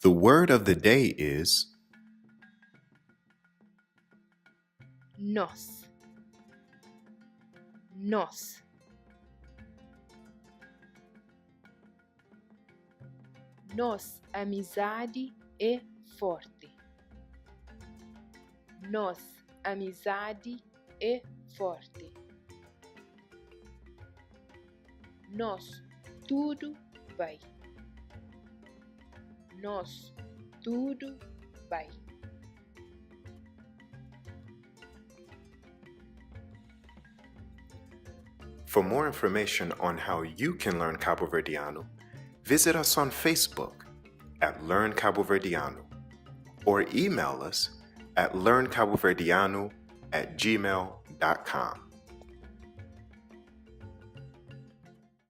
The word of the day is Nos. Nos. Nos amizadi é fórti. Nos amizadi é fórti. Nos tudu bai. Nos tudu bai. For more information on how you can learn Caboverdiano, visit us on Facebook at Learn Caboverdiano or email us at learncaboverdiano at gmail.com.